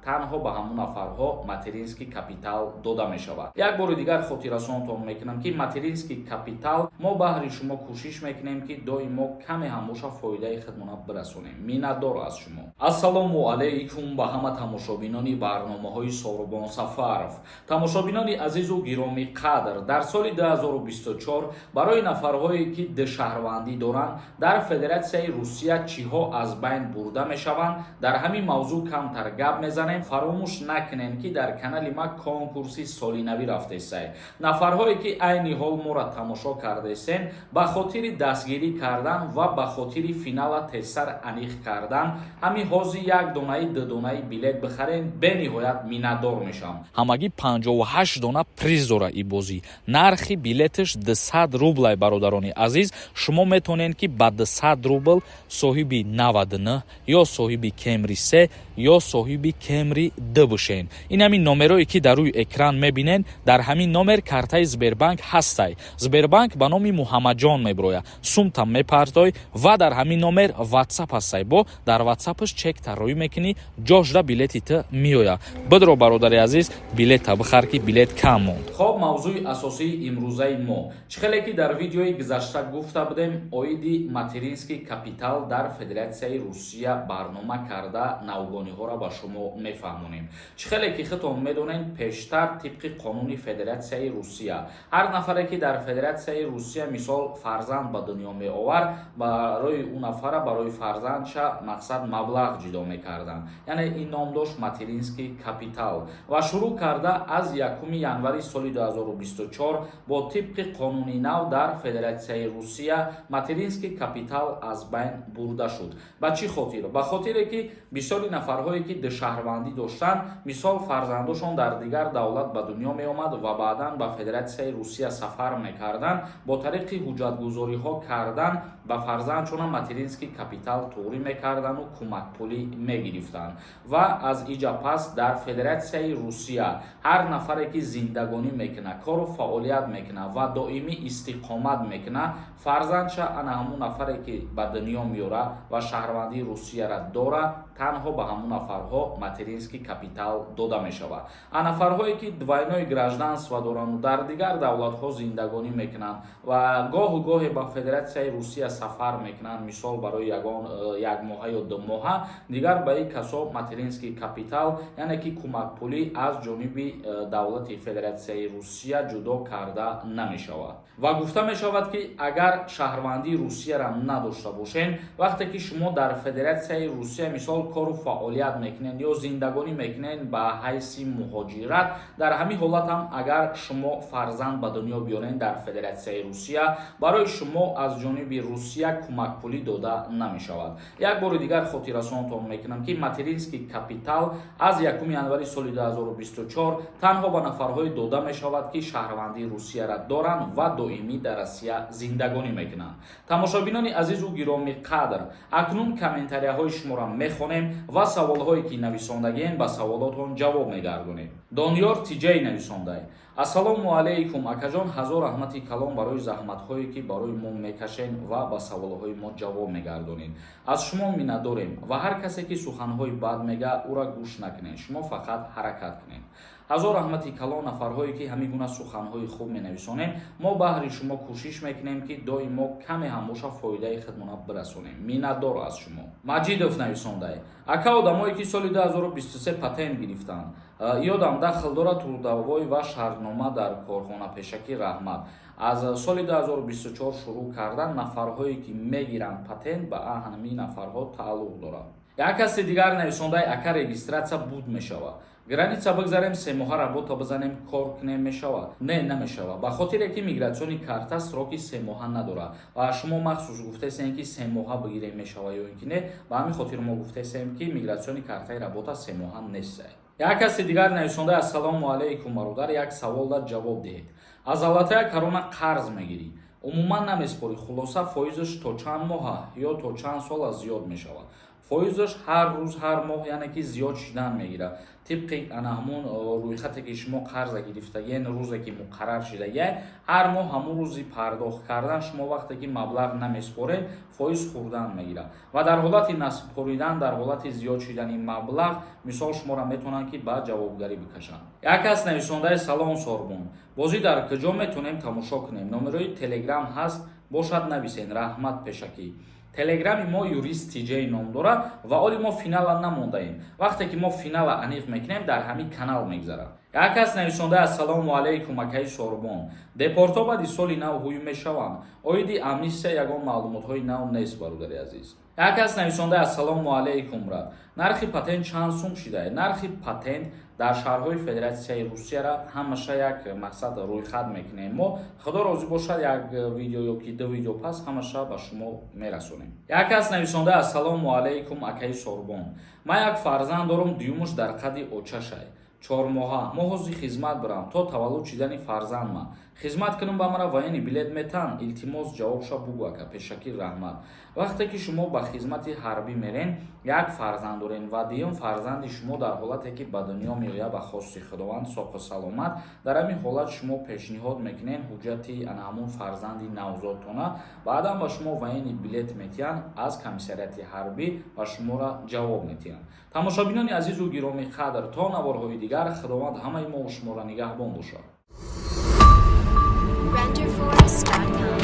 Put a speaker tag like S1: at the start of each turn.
S1: Танҳо ба ҳамун нафарҳо материнский капитал дода мешавад. Як бори дигар хотиррасонтон мекунам, ки материнский капитал мо баҳри шумо кӯшиш мекунем, ки доимо каме ҳам боша, фоидаи худмона бирасонем. Миннатдор аз шумо. Ассалому алайкум ба ҳама тамошобинони барномаҳои Сорубон Сафаров. Тамошобинони азизу гиромӣ қадр, дар соли 2024 барои нафарҳое, ки душаҳрвандӣ доранд, дар Федератсияи Русия чиҳо аз байн бурда мешаванд, дар ҳамин мавзӯъ камтар гап мезанем. Фаромӯш накунем, ки дар канали ма конкурси солинавӣ рафтесай. Нафарҳое, ки айни ҳол моро тамошо кардесен, ба хотири дастгирӣ кардан ва ба хотири финала тезтар аниқ кардан, ҳамин ҳозир як донаи, ду донаи билет бихарен, бениҳоят миннатдор мешавам.
S2: Ҳамагӣ 58 дона приз дора и бозӣ. Нархи билеташ 200 рублай. Бародарони азиз, шумо метавонед, ки ба 200 рубл соҳиби 99 ё соҳиби Кемри 3 ё соҳиби Кемри 2 бошед. Ин ҳамин номерое, ки дар рӯи экран мебинед, дар ҳамин номер картаи Сбербанк ҳастай. Сбербанк ба номи Муҳаммадҷон мебирояд. Сумта мепартой ва дар ҳамин номер Ватсап ҳастай. Бо дар Ватсапаш чек тарроҳӣ мекунӣ, ҷошда билети ту меояд. Бидро, бародари азиз, билета бихар, ки билет кам монд.
S1: Хоб, мавзӯи асосии имрӯзаи мо, чӣ хеле ки дар видеои гузашта гуфта будем, оиди материнский капитал дар Федератсияи Русия барнома карда, навгониҳоро ба шумо мефаҳмонем. Чӣ хеле ки худтон медонед, пештар тибқи қонуни Федератсияи Русия ҳар нафаре, ки дар Федератсияи Русия, мисол, фарзанд ба дунё меовард, барои ӯ нафара, барои фарзандша, мақсад, маблағ ҷудо мекарданд, яъне ин ном дошт материнский капитал. Ва шурӯъ карда аз 1 январи соли 2024 бо тибқи қонуни нав дар Федератсияи Русия материнский капитал аз байн бурда шуд. Ба чӣ хотир? Ба хотире ки бисёри нафарҳое, ки душаҳрвандӣ доштанд, мисол, фарзандошон дар дигар давлат ба дунё меомад ва баъдан ба Федератсияи Русия сафар мекарданд, бо тариқи ҳуҷҷатгузориҳо кардан ба фарзандшона материнский капитал туғрӣ мекарданду кӯмакпулӣ мегирифтанд. Ва аз иҷа пас дар Федератсияи Русия ҳар нафаре, ки зиндагонӣ мекунад, кору фаъолият мекунад ва доимӣ истиқомат мекунад, фарзандша, ана ҳамун нафаре, ки ба дунё меорад ва шаҳрвандии Русияра дорад, танҳо ба ҳамун нафарҳо материнский капитал дода мешавад. А нафарҳое, ки двойное гражданство доранду дар дигар давлатҳо зиндагонӣ мекунанд ва гоҳу гоҳе ба Федератсияи Русия сафар мекунанд, мисол, барои ягон як моҳа ё 2 моҳа, дигар ба ин касо материнский капитал, яъне ки кӯмакпулӣ, аз ҷониби давлати Федератсияи Русия ҷудо карда намешавад. Ва гуфта мешавад, ки агар шаҳрвандии Русияра надошта бошед, вақте ки шумо дар Федератсияи Русия, мисол, кору фаъолият мекунед ё зиндагонӣ мекунед ба ҳайси муҳоҷират, дар ҳамин ҳолат ҳам агар шумо фарзанд ба дунё биёред дар Федератсияи Русия, барои шумо аз ҷониби Русия кӯмакпулӣ дода намешавад. Як бори дигар хотиррасонтон мекунам, ки материнский капитал аз 1 январи соли 2024 танҳо ба нафарҳое дода мешавад, ки шаҳрвандии Русияра доранд ва доимӣ дар Россия зиндагонӣ мекунанд. Тамошобинони азизу гиромӣ қадр, акнун комментарияҳои шуморо мехонем ва саволҳое, ки нависондагиен, ба саволотон ҷавоб мегардонем. Дониёр Тиҷай нависондай: «Ассалому алайкум, акаҷон. Ҳазор раҳмати калон барои заҳматҳое, ки барои мо мекашед ва ба саволҳои мо ҷавоб мегардонед. Аз шумо миннатдорем ва ҳар касе, ки суханҳои бад мега, ӯра гӯш накунед. Шумо фақат ҳаракат кунед.» Ҳазор раҳмати калон, нафарҳое, ки ҳамин гуна суханҳои хуб менависонем. Мо баҳри шумо кӯшиш мекунем, ки доимо каме ҳам боша, фоидаи худмона бирасонем. Миннатдор аз шумо. Маҷидов нависондай: «Ака, одамое, ки соли 2023 патент гирифтанд, ёдам дахл дорад трудовой ва шартнома дар корхона? Пешакӣ раҳмат.» Аз соли 2024 шурӯъ кардан нафарҳое, ки мегиранд патент, ба ҳамин нафарҳо тааллуқ дорад. Як каси дигар нависондаи: «Ака, регистрация буд мешавад? Граница бигзарем, 3 моҳа работа бизанем, кор кунем, мешавад?» Не, намешавад, ба хотире ки миграционный карта сроки 3 моҳа надорад. Ва шумо махсус гуфтесем, ки 3 моҳа бигирем, мешавад ё ин ки не. Ба ҳамин хотир мо гуфтесем, ки миграционный картаи работа 3 моҳа нест. Як каси дигар нависондаи: «Ассалому алайкум, бародар. Як савол дар ҷавоб диҳед. Аз Золотая Корона қарз мегирӣ, умуман намеспорӣ, хулоса, фоизаш то чанд моҳа ё то чанд сола зиёд мешавад?» Фоизаш ҳар рӯз, ҳар моҳ, яъне ки зиёд шидан мегирад. Тибқи ана ҳамун рӯйхате, ки шумо қарза гирифтагиен, рӯзе ки муқаррар шидагиай, ҳар моҳ ҳамун рӯзи пардохт кардан шумо вақте ки маблағ намеспоред, фоиз хӯрдан мегирад. Ва дар ҳолати насупоридан, дар ҳолати зиёд шидани маблағ, мисол, шуморо метавонанд, ки ба ҷавобгарӣ бикашанд. Як кас нависондаи: «Салом, Сорбон, бозӣ дар куҷо метавонем тамошо кунем? Номерои Телеграм ҳаст бошад, нависен, раҳмат пешакӣ». Телеграми мо Юрист Тиҷей ном дорад ва оли мо финала намондаем. Вақте ки мо финала аниқ мекунем, дар ҳамин канал мегзарад. Як кас нависонда: «Ассалому алайкум, акаи Сорбон, депорто баъди соли нав ҳуй мешаванд? Оиди амнистия ягон маълумотҳои нав нест, бародари азиз». Як кас нависонда: «Ассалому алайкум, брат, нархи патент чанд сум шидае?» Нархи патент дар шаҳрҳои Федератсияи Русияра ҳамаша як мақсад рӯйхат мекунем мо. Худо розӣ бошад, як видео ё ки ду видео пас ҳамаша ба шумо мерасонем. Як кас нависонда: «Ассалому алайкум, акаи Сорбон, ман як фарзанд дорум, дуюмуш дар қадди очашай, 4 моҳа. Мо ҳозир хизмат барам, то таваллуд шидани фарзандма хизмат кунам, ба мара военный билет метан? Илтимос, ҷавобша бугӯ, ака, пешакӣ раҳмат». Вақте ки шумо ба хизмати ҳарбӣ мерен, як фарзанд дорен ва дуюм фарзанди шумо дар ҳолате ки ба дунё меояд, ба хости Худованд соқу саломат, дар ҳамин ҳолат шумо пешниҳод мекунен ҳуҷҷати ана ҳамун фарзанди навзодтона. Баъдан ба шумо военный билет метиҳанд аз комиссариати ҳарбӣ ва шуморо ҷавоб метиҳанд. Тамошобинони азизу гиромӣ қадр, то наворҳои дигар Худованд ҳамаи мову шуморо нигаҳбон бошад.
S3: Renderforest.com.